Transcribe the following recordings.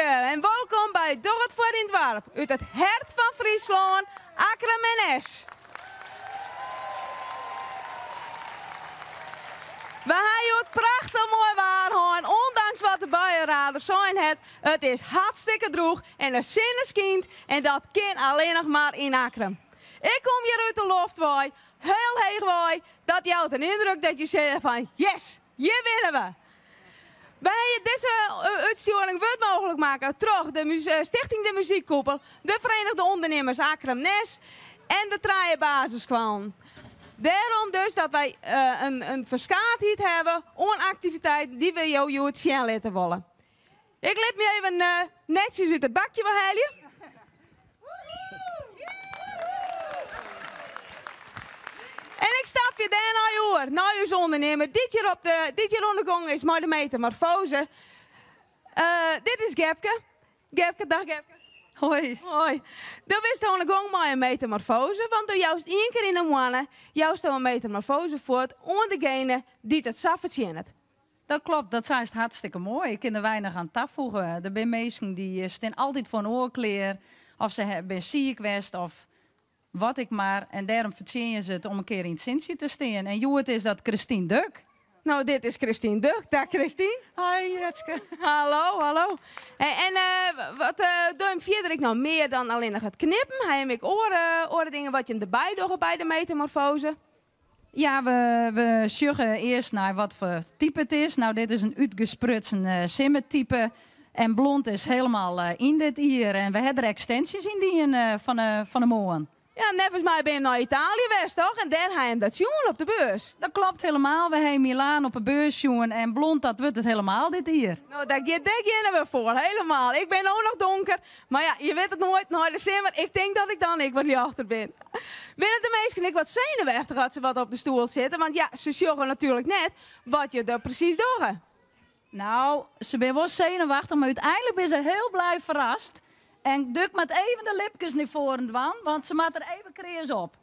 Goeiemiddei en wolkom by Doch it foar dyn doarp út it hert fan Fryslân, Akkrum en Nes. We ha hjoed prachtich moai waar hân, ûndanks wat de buienradar sein hat. It is hartstikke drûch en de sinne skynt en dat kin allinnich mar yn Akkrum. Ik kom hjir út de loft wei, hiel heech wei, dat jout in yndruk dat je sizze fan yes, hjir binne we. Wy dizze útstjoering wurdt mooglik makke troch de Stichting De Muziekkoepel, de Verenigde Ondernemers Akkrum Nes en de trije basisskoallen. Dêrom dus dat wy in ferskaatheid hawwe oan aktiviteiten dy't we jo hjoed sjen litte wolle. Ik lit my even netsjes út it bakje wei helje. En ik stapje dêrnei oer nei ús ûndernimmer dy't hjir op de, dy't hjir oan de gong is mei de metamorfose. Uh, dit is Gepke. Gepke, dag Gepke. Hoi. Hoi. Do bist oan de gong mei in metamorfose, want do joust ien kear yn 'e moanne joust in metamorfose fuort oan degene dy't it sa fertsjinnet. Dat klopt, dat seist hartstikke moai. Ik kin der weinich oan tafoege. Der binne minsken dy stean altyd foar in oar klear, of se binne siik west of wat ek mar. En dêrom fertsjinje se it om in kear yn it sintsje te stean. En hjoed is dat Christine Duk. No, dit is Christine Duk. Dag Christine. Hoi Jetske. Hallo, hallo. En, en uh, wat uh, doe jim fierder ek noch mear dan allinnich it knippen? Ha jim ek oare, oare dingen wat jim derby dogge by de metamorfose? Ja, we, we sjogge earst nei wat foar type it is. Nou, dit is in útgesprutsen uh, simmertype. En blond is helemaal uh, yn dit jier. En we ha der extensions yn dien uh, fan 'e, fan 'e moarn. Ja, neffens my bin jim nei Italië west, toch? En dêr ha jim dat sjoen op de beurs. Dat klopt helemaal. We ha yn Milaan op 'e beurs sjoen. En blond, dat wurdt it helemaal dit jier. No, dêr, dêr geane we foar, helemaal. Ik bin no noch donker. Mar ja, je witte it noait nei de simmer. Ik tink dat ik dan ek wat ljochter bin. Binne de minsken ek wat senuweftich as se wat op de stoel sitte? Want ja, se sjogge natuerlik net wat je der presys dogge. Nou, se binne wol senuwachtich, mar úteinlik binne se hiel blij ferrast. En Duk moat even de lipkes nei foaren dwaan, want se moat der even kreas op.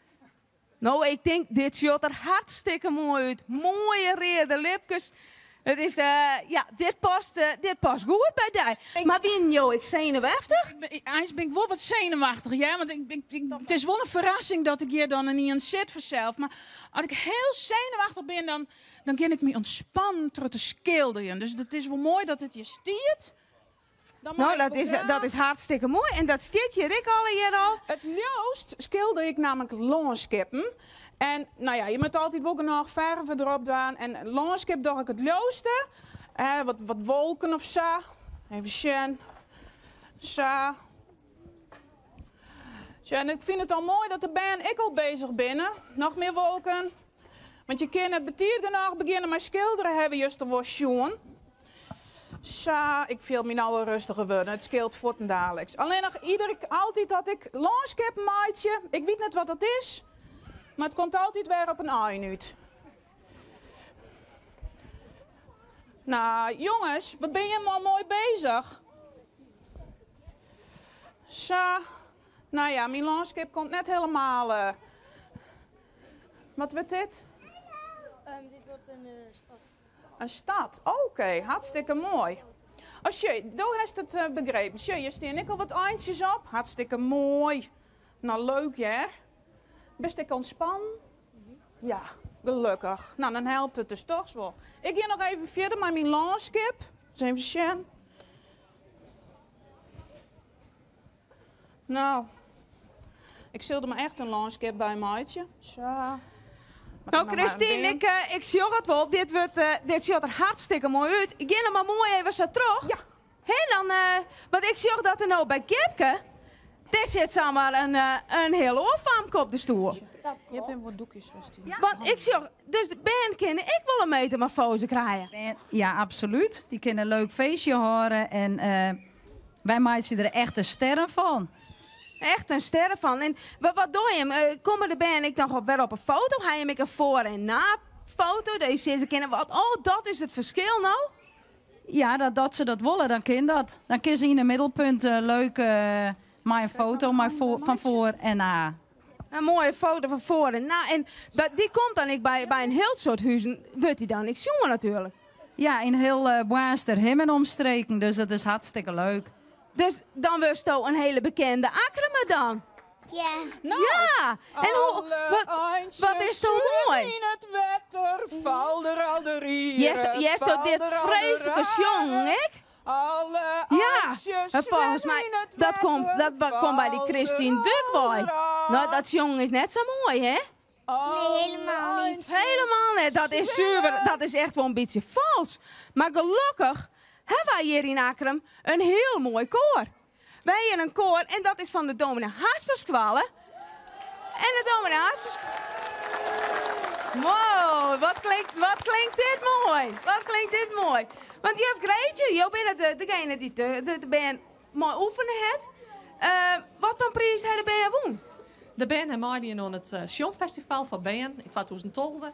No, ik tink, dit sjocht der hartstikke moai út. Moaie reade lipkes. It is, uh, ja, dit past, uh, dit past goed by dy. Mar wienen jo ek senuweftich? Eins bin ik wol wat senuwachtich, ja, want ik, ik, ik, it is wol in ferrassing dat ik hjir dan ynienen sit fansels. Mar as ik hiel senuwachtich bin, dan, dan kin ik my ûntspannen troch te skilderjen. Dus it is wol moai dat it hjir stiet. No, dat is, dat is hartstikke moai. En dat stiet hjir ek allegear al. It leafst skilder ik nammentlik lânskippen. En no ja, je moatte altyd wol genôch ferve derop dwaan. En lânskip doch ik it leafste. Eh, wat, wat wolken of sa. Even sjen. Sa. Sjen, ik fyn it al moai dat de bern ek al bezich binne. Noch mear wolken. Want je kinne net betiid genôch begjinne mei skilderen, ha we juster wol sjoen. Sa, ik fiel my no al rêstiger wurden. It skeelt fuortendaliks. Allinnich ieder, altyd as ik lânskippen meitsje, ik wit net wat dat is, mar it komt altyd wer op in ein út. Nou, jonges, wat binne jimme al moai bezich. Sa, nou ja, myn lânskip komt net helemaal. Uh, wat wurdt dit? Um, dit wurdt in uh, stad. In stad, oké, okay, hartstikke moai. Oh, sjoch, do hast it uh, begrepen. Sjoch, hjir stean ek al wat eintsjes op. Hartstikke moai. Nou, leuk hear. Bist ek ûntspannen? Ja, gelokkich. Nou, dan helpt it dus dochs wol. Ik gean noch even fierder mei myn lânskip. Ris even sjen. Nou, ik sil der mar echt in lânskip by meitsje. Sa. No, Christine, ik, uh, ik sjoch it wol. Dit, wurdt, uh, dit sjocht der hartstikke moai út. Gean noch mar moai even sa troch. Ja. Hè, dan, uh, want ik sjoch dat der no by Gepke, dêr sit samar in, uh, in hiel oar famke op de stoel. Je hebt wat doekjes vast. Ja. Want ik sjoch, dus de bern kinne ek wol in metamorfose krije. Bern, ja, absolút. Dy kinne in leuk feestje hâlde en uh, wy meitsje der echte sterren fan. Echt in sterren fan. En wat, wat doe jim? Uh, komme de bern ek noch op, wer op in foto? Ha jim ek in foar- en na-foto? Dat je sizze kinne, wat, oh, dat is it ferskil no? Ja, dat, dat se dat wolle, dan kin dat. Dan kin se yn 'e middelpunt uh, leuk uh, mei in foto mei fan foar en na. In moaie foto fan foar en na. En dat, dy komt dan ek by, by in hiel soad huzen, wurdt dy dan ek sjoen natuerlik. Ja, yn hiel uh, Boarnsterhim en omstreken, dus dat is hartstikke leuk. Dus dan wurdsto in hele bekende Akkrumer dan. Ja. Nou, Ja! En hoe, alle wat, eindjes wat is zo mooi? In het wetter, valder al de rieren, Jest dit valder al de vreselijke raren. jong, ik? Alle Ja, eindjes en volgens zwemmen mij, in het dat komt, wetter, dat komt bij die valder Christine al Dukwij. de raren. Nou, dat jong is net zo mooi, hè? Nee, helemaal niet. Helemaal net. Dat is zuiver. Dat is echt wel een beetje vals. Maar gelukkig hebben wij hier in Akkrum een heel mooi koor. Wij hebben een koor en dat is van de dominee Hasperskwallen. En de dominee Haspers... Wow, wat klinkt dit mooi. Wat klinkt dit mooi. Want juf Greetje, jij bent degene die de band mooi oefenen het. Wat voor prijs had de band won? De band heeft meegedaan aan het Sjongfestival van Bern in 2012.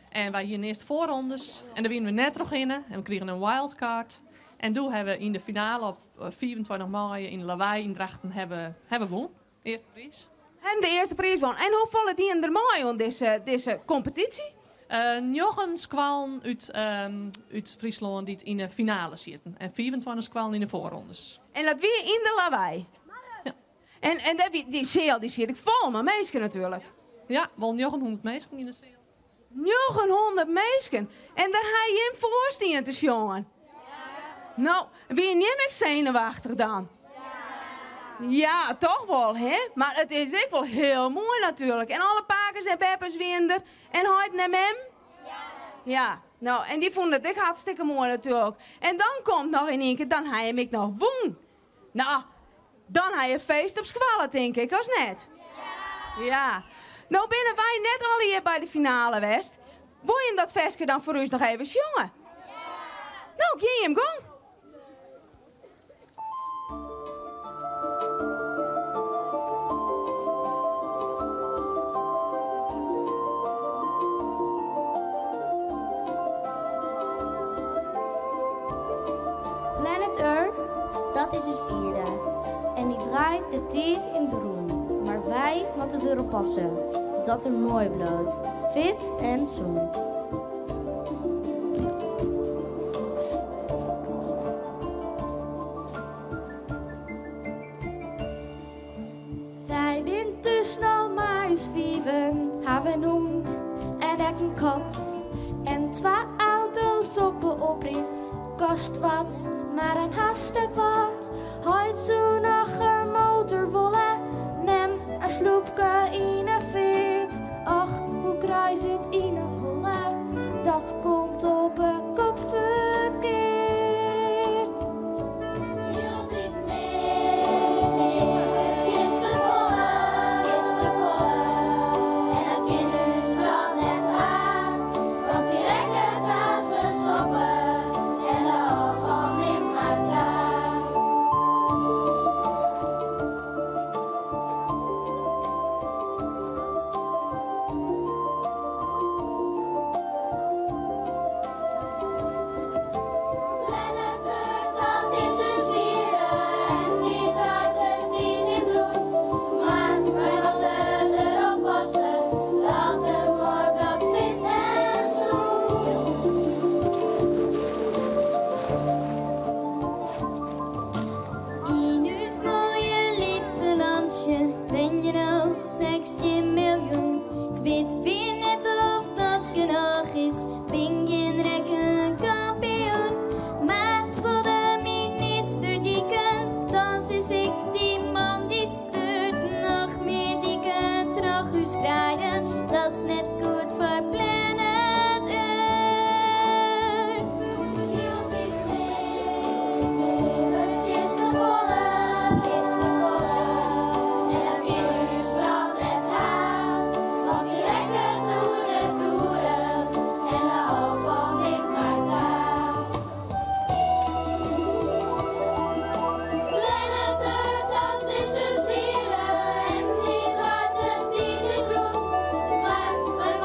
En wij hier eerst voorrondes. En daar winnen we net nog in. En we kregen een wildcard. En toen hebben we in de finale op 24 mei in Lawei in Drachten hebben we won. Eerste prijs. En de eerste prijs won. En hoe vallen die er mooi aan deze competitie? 9 squalen uit Friesland die in de finale zitten. En 24 squalen in de voorrondes. En dat weer in de Lawei? Ja. En dat die zaal die zit ik vol met mensen natuurlijk. Ja, wel 900 mensen in de zaal. 900 mensen. En daar ga je hem voorstien te jongen. Ja. Nou, wie neem ik zenuwachtig dan? Ja. Ja, toch wel, hè? Maar het is ook wel heel mooi natuurlijk. En alle pakers en beppers winder. En hij naar hem? Ja. Ja, nou, en die vonden het echt hartstikke mooi natuurlijk. En dan komt nog in één keer, dan hij hem ik nog woen. Nou, dan hij een feest op squallen, denk ik, als net. Ja. Ja. Nou binnen wij net al hier bij de finale, West. Wil je dat versje dan voor u nog even jongen? Ja. Nou, ging hem gong. Planet Earth, dat is dus Ierde. En die draait de tijd in het roen. Maar wij moeten erop passen dat er mooi bloot, fit en zoen. Wij zijn dus nou maar eens vieven, hebben een en ek een kat. En 2 auto's op de oprit, kost wat, maar een haastig wat. Huid zo nog een motor wollen, mem een sloepke in een veet. Ach, hoe kruis het in een holle, dat komt op een kop verkeerd. Hield ik mee, het gistervolle, gistervolle. En het kind dus kwam net aan, want die rekken thuis we stoppen. En de afval neemt haar taak. Planet Earth, dat is een stier en die draait het niet in het roen. Maar wij moeten erop passen dat het mooi blijft fit en zoen. In uw mooie liedse landje ben je nou 16 miljoen. Ik weet weer net of dat genoeg is, ben geen rekkenkampioen. Maar voor de minister die kan, dan is ik die man die zeurt. Nog meer dikke terug krijgen, dat is net goed voor Planet Earth. Hield ik mee, het is de volle, is de volle. En het kind kwam net aan, want die rekken toe de toeren. En de afval neemt maar taak. Planet Earth, dat is een stier en die draait het niet in het roen. Maar wij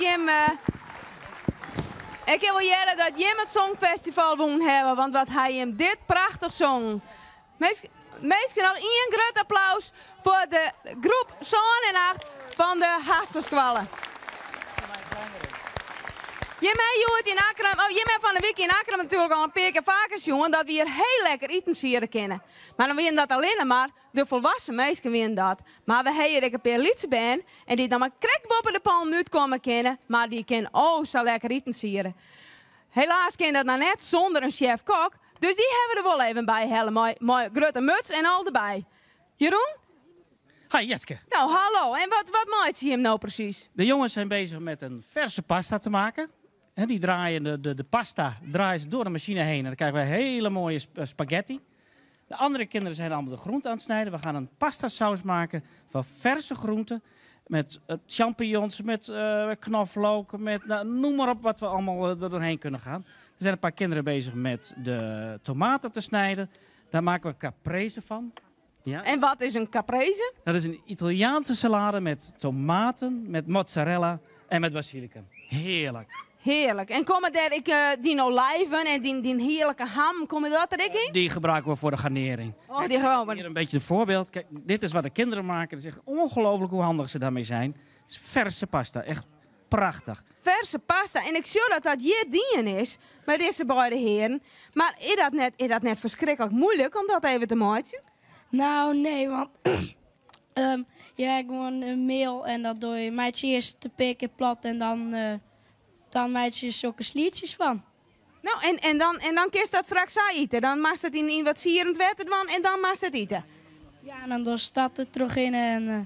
jim. Ik kin wol hearre dat jim it Songfestival wûn hawwe, want wat ha jim dit prachtich songen. Minsken noch ien grut applaus foar de groep sân en acht fan de Hasperskoalle. Jim ha hjoed yn Akkrum, of jim ha fan 'e wike yn Akkrum natuerlik al in pear kear faker sjoen dat we hjir hiel lekker itensiede kinne. Mar dan wienen dat allinne mar de folwassen minsken wienen dat. Mar we ha hjir ek in pear lytse bern en dy't noch mar krekt boppe de pannen útkomme kinne, mar dy kin o sa lekker itensiede. Helaas kin dat noch net sûnder in sjef-kok, dus dy hawwe we der wol even by helle mei mei grutte muts en al derby. Jeroen? Hi Jetske. Nou, hallo. En wat, wat meitsje jim no presys? De jongens zijn bezig met een verse pasta te maken. Hè, die draaien de, de, de pasta draaien ze door de machine heen en dan krijgen we hele mooie spaghetti. De andere kinderen zijn allemaal de groenten aan het snijden. We gaan een pastasaus maken van verse groenten. Met eh, champignons, met eh, knoflook, met nou, noem maar op wat we allemaal eh, er doorheen kunnen gaan. Er zijn een paar kinderen bezig met de tomaten te snijden. Daar maken we caprese van. Ja. En wat is in caprese? Dat is een Italiaanse salade met tomaten, met mozzarella en met basilicum. Heerlijk. Heerlik. En komme dêr ek dyn olijven en dyn heerlike ham, komme dat der ek yn? Die gebruiken we voor de garnering. Oh, die gewoon. Hier een beetje een voorbeeld. Kijk, dit is wat de kinderen maken. Het is echt ongelooflijk hoe handig ze daarmee zijn. Het is verse pasta, echt prachtig. Verse pasta. En ik sjoch dat dat hjir dien is, mei dizze beide hearen. Mar is dat net, is dat net ferskriklik muoilik om dat even te meitsjen? Nou, nee, want je hebt gewoan in meel en dat doe je meitsje earst in pear kear plat en dan, dan meitsje je sokke sliertsjes fan. Nou, en, en, dan, en dan kinst dat straks sa ite. Dan moatst it yn, yn wat sierend wetter dwaan en dan moatst it ite. Ja, en dan dochst dat der trochhinne en eh,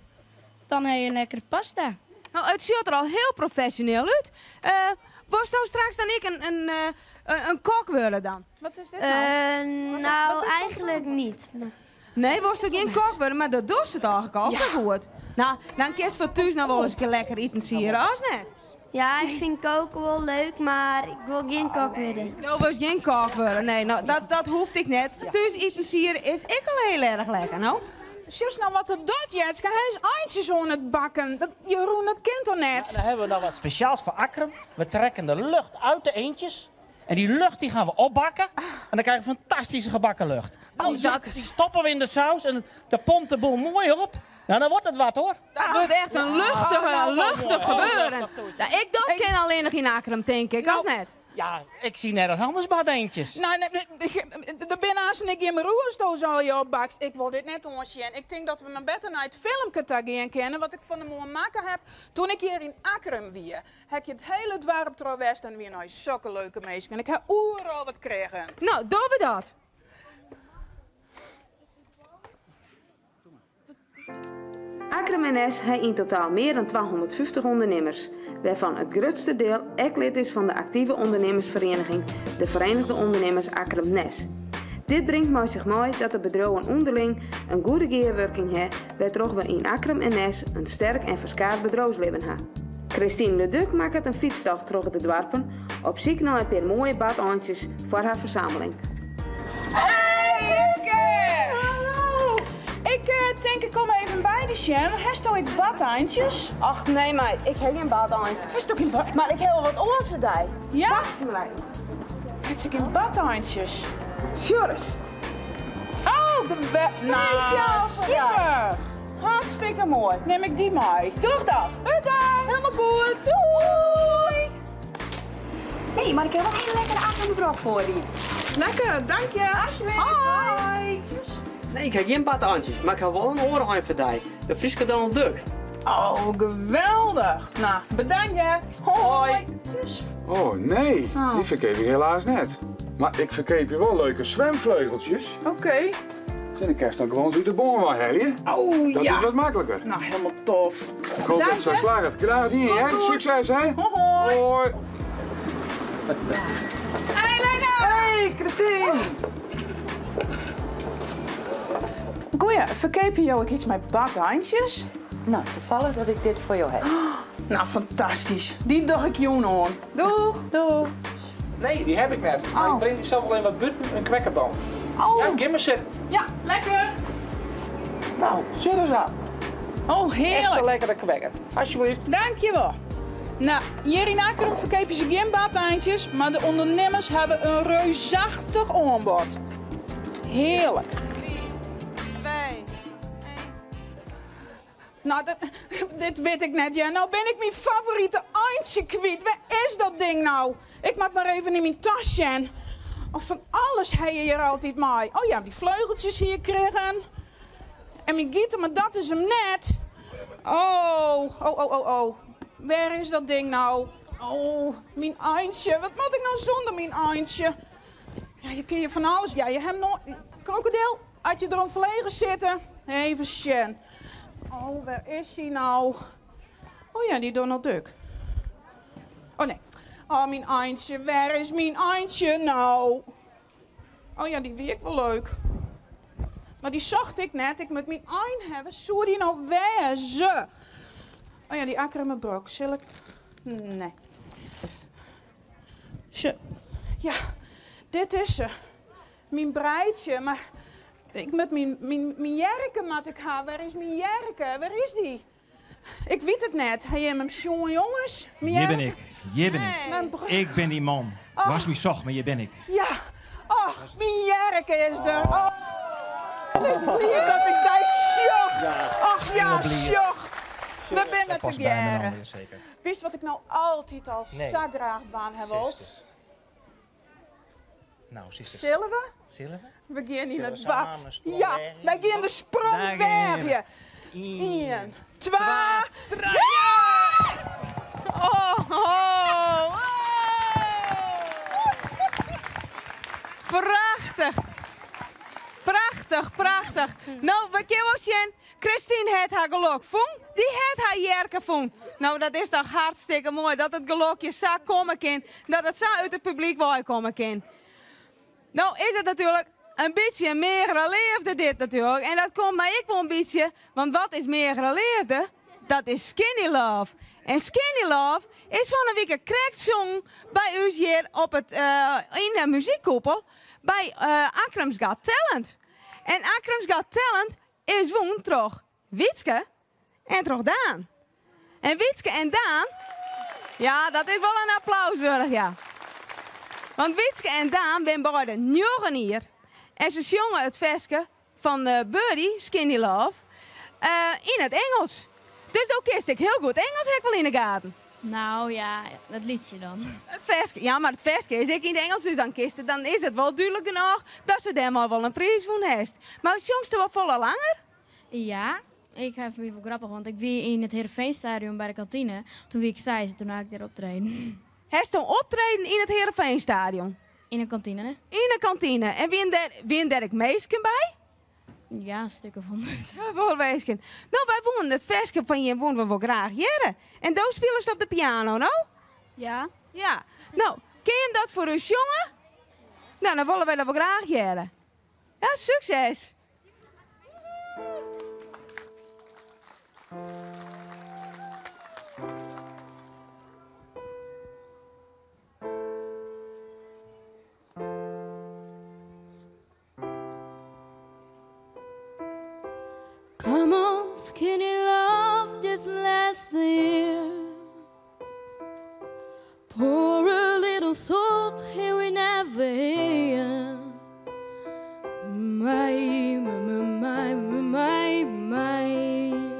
dan ha je lekkere pasta. Nou, it sjocht der al hiel profesjoneel út. Uh, wolsto straks dan ek in, in, uh, in kok wurde dan? Wat is dit nou? Nou, eigenlijk niet. Nee, wolsto gjin kok wurde, mar dat dochst it eigenlik al sa goed. Nou, dan kinst foar thús noch wol ris lekker itensiede, as net? Ja, ik vind koken wel leuk, maar ik wil geen kok worden. Do wolst gjin kok wurde, nee, no, dat, dat hoecht ek net. Thús itensiede is ek al hiel erch lekker, no? Sjochst no wat er docht, Jetske? Hy is eintsjes oan it bakken. Dat, Jeroen, dat kin toch net? Dan hebben we nog wat speciaals voor Akkrum. We trekken de lucht uit de eendjes. En die lucht die gaan we opbakken. En dan krijg je fantastische gebakken lucht. Oh, dat Die stoppen we in de saus en daar pompt de boel mooi op. Nou, dan wordt het wat hoor. Dat wordt echt een luchtige, nou, luchtig mooi. gebeuren. Nou, ik dat kin allinnich yn Akkrum, tink ik, as net? Ja, ik zie nergens anders badeentjes. Nou, nee, der binne aanst ek gjin mear asto se allegear opbakst. Ik wol dit net oansjen. Ik tink dat we mar better nei it filmke ta gean kinne, wat ik fan 'e moarn makke ha toen ik hjir yn Akkrum wie. Ha ik it hiele doarp troch west en wiene no sokke leuke minsken. Ik ha oeral wat krigen. No, dogge we dat. Akkrum en Nes ha yn totaal mear dan 250 ûndernimmers, wêrfan it grutste diel ek lid is fan de aktive ûndernimmersferieniging de Verenigde Ondernemers Akkrum Nes. Dit bringt mei sich mei dat de bedriuwen ûnderling in goede gearwurking ha, wêrtroch we yn Akkrum en Nes in sterk en ferskaat bedriuwslibben ha. Christine Leduc makket in fytstocht troch de doarpen op syk nei in pear moaie badeintsjes foar har fersammeling. Hey Jitske! Hallo! Ik eh, tink ik kom even by dy sjen. Hasto ek badeintsjes? Och nee meid, ik ha gjin badeintsjes. Hasto gjin bad... Mar ik ha wol wat oars foar dy. Ja? Wacht mar even. Hat se gjin badeintsjes? Sjoch ris. Oh, geweldig! Nou, Spesjaal foar dy. super! Hartstikke moai. Nim ik dy mei. Doch dat. Bedankt! Helemaal goed. Doei! Hé, mar ik ha wol in lekkere Akkrumer brok foar dy. Lekker, dank je. Alsjeblieft. Hoi. Nee, ik ha gjin badeintsjes, mar ik ha wol in oare ein foar dy. De Fryske Donald Duck. Oh, geweldich. Nou, bedankt hè. Hoi. Oh nee, die ferkeap ik helaas net. Mar ik ferkeapje wol leuke swimfleugeltsjes. Oké. En dan kinst dan gewoan út de boom wei helje. Oh Dat ja. is wat makliker. Nou, helemaal tof. Ik hoop dat it sa slagget. Graach dien, hè? Sukses, hè? Hoi. Hoi. Hey Lena! Hey Christine! Goeie, ferkeapje jo ek iets mei badeintsjes? Nou, toevallig dat ik dit foar jo ha. Nou, fantastysk. Dy doch ik jûn oan. Doeg! Doeg! Nee, dy ha ik net. Mar ik bring dy sa wol even wat bûten, in kwekkerbal. Oh. Ja, gean mar sitten. Ja, lekker! Nou, sit ris oan. Oh, heerlik. Echt in lekkere kwekker. Alsjeblieft. Dankjewol. Nou, hjir yn Akkrum ferkeapje se gjin badeintsjes, mar de ûndernimmers hawwe in reusachtich oanbod. Hearlik. 3, 2, 1. Nou, dit wit ik net, hear. No bin ik myn favorite eintsje kwyt. Wêr is dat ding no? Ik moat mar even yn myn tas sjen. Of fan alles ha je hjir altyd mei. Oh ja, dy fleugeltsjes hie ik krigen. En myn giter, mar dat is 'm net. Oh, oh, oh, oh, oh. Wêr is dat ding no? Oh, myn eintsje. Wat moat ik no sûnder myn eintsje? Ja, je kinne je fan alles. Ja, je hawwe no. Krokodil, as je derom ferlegen sitte. Even sjen. Oh, wêr is hy no? Oh ja, dy Donald Duck. Oh nee. Oh, myn eintsje. Wêr is myn eintsje no? Oh ja, dy wie ek wol leuk. Mar dy socht ik net. Ik moat myn ein hawwe. Soe dy no wêze? Oh ja, dy Akkrumer brok. Sil ik. Nee. Se. Ja, dit is se. Myn breidsje. Mar ik moat myn, myn, myn jerke moat ik ha. Wêr is myn jerke? Wêr is dy? Ik wit it net. Ha jim him sjoen, jonges? Myn Hjir bin jerke? ik, hjir bin ik. Mijn bro- Ik bin dyn man. Oh. Do hast my socht, mar hjir bin ik. Ja, och, myn jerke is der. Oh, ik bliid dat ik dy sjoch. Och ja, Hiel bliid. sjoch. We binne Dat past by my tegearre. dan, seker. Witst wat ik no altyd al Nee. sa graach dwaan ha wold? Sisters. Nou, sisters. Sille we? Sille we? We gean yn Sille it we bad. samen sprong Ja, weagje? wy gean de sprong Daar gean we. weagje. Ien, twa, drie. Oh, oh, oh. Prachtich. Prachtich, prachtich. No, we kinne wol sjen. Christine hat har gelok fûn. Dy hat har jerke fûn. No, dat is toch hartstikke moai dat it gelokje sa komme kin. Dat it sa út it publyk wei komme kin. No is it natuerlik in bytsje meagere leafde dit natuerlik. En dat komt my ek wol in bytsje, want wat is meagere leafde? Dat is Skinny Love. En Skinny Love is fan 'e wike krekt songen by ús hjir op it, yn de muzykkoepel by Akkrum's Got Talent. En Akkrum's Got Talent is wûn troch Wietske en troch Daan. En Wietske en Daan, ja, dat is wol in applaus wurdich, ja. Want Wietske en Daan binne beide njoggen jier en se sjonge it ferske fan Birdy, Skinny Love, yn it Ingelsk. Dus do kinst ek hiel goed Ingelsk ek wol yn 'e gaten. Nou ja, dat lietsje dan. It ferske, ja, mar it ferske is ek yn it Ingelsk, dus dan kinst it, dan is it wol dúdlik genôch datsto dêrmei wol in priis wûn hast. Mar sjongsto al folle langer? Ja, ik ha wie wol grappich, want ik wie yn it Heerenveenstadion by de kantine. Toen wie ik seis en toen ha ik dêr optreden. Hast optreden yn it Heerenveenstadion? Yn de kantine. Yn de kantine. En wienen dêr ek minsken by? Ja, in stik of 100. Ja, wol minsken. No, wy woenen it ferske fan jim woenen we wol graach hearre. En do spilest op de piano, no? Ja. Ja. No, kin jim dat foar ús sjonge? No, dan wolle wy dat wol graach hearre. Ja, sukses! Come on, skinny love, just last year. Pour a little salt here we never hear. My, my, my, my, my.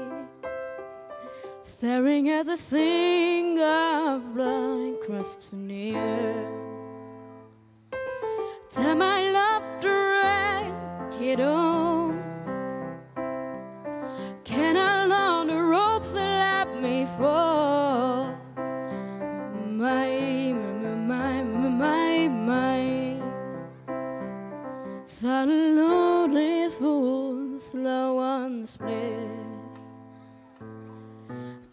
Staring at the thing of blood and crust veneer. Tell my love to wreck it all. Can I learn the ropes and let me fall? My, my, my, my, my, my. Suddenly full, slow on split.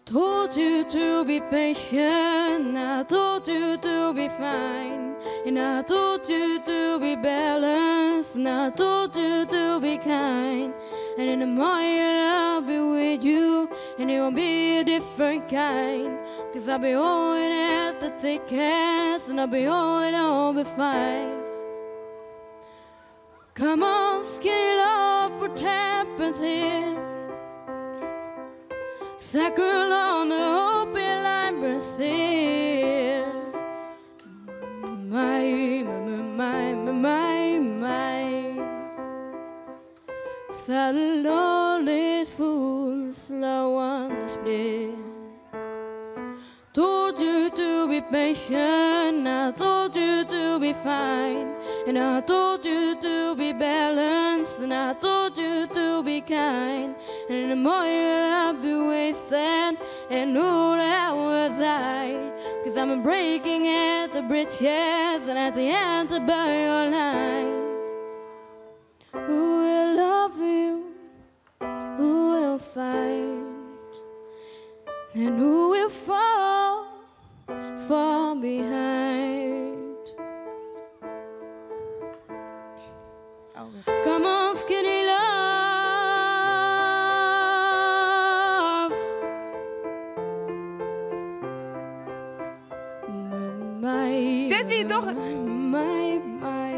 Told you to be patient, I told you to be fine, and I told you to be balanced, and I told you to be kind. And in the morning I'll be with you, and it won't be a different kind. Cause I'll be holding at the tickets, and I'll be holding on be fine. Come on, skinny love, what happens here? Circle on the open line, Brazil. And I told you to be fine. And I told you to be balanced. And I told you to be kind. And the more you love be wasting. And who the hell was I? Cause I'm breaking at the bridges and at the end to burn your light. Who will love you? Who will fight? And who will fall, fall behind? Come on, skinny love. My, Dit wie toch- My, my.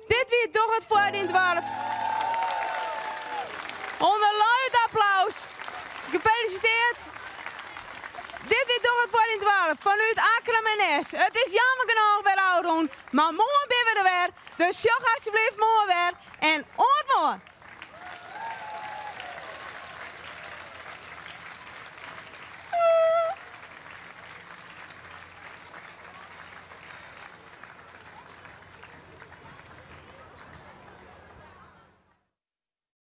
Dit wie toch het voor in het dorp. Onder luid applaus. Gefeliciteerd. Dit wie toch het voor in het dorp. Vanuit Akkrum en Nes. Het is jammer genoeg weer ouder, maar morgen ben we er weer. Dus zorg alsjeblieft morgen weer. En ooit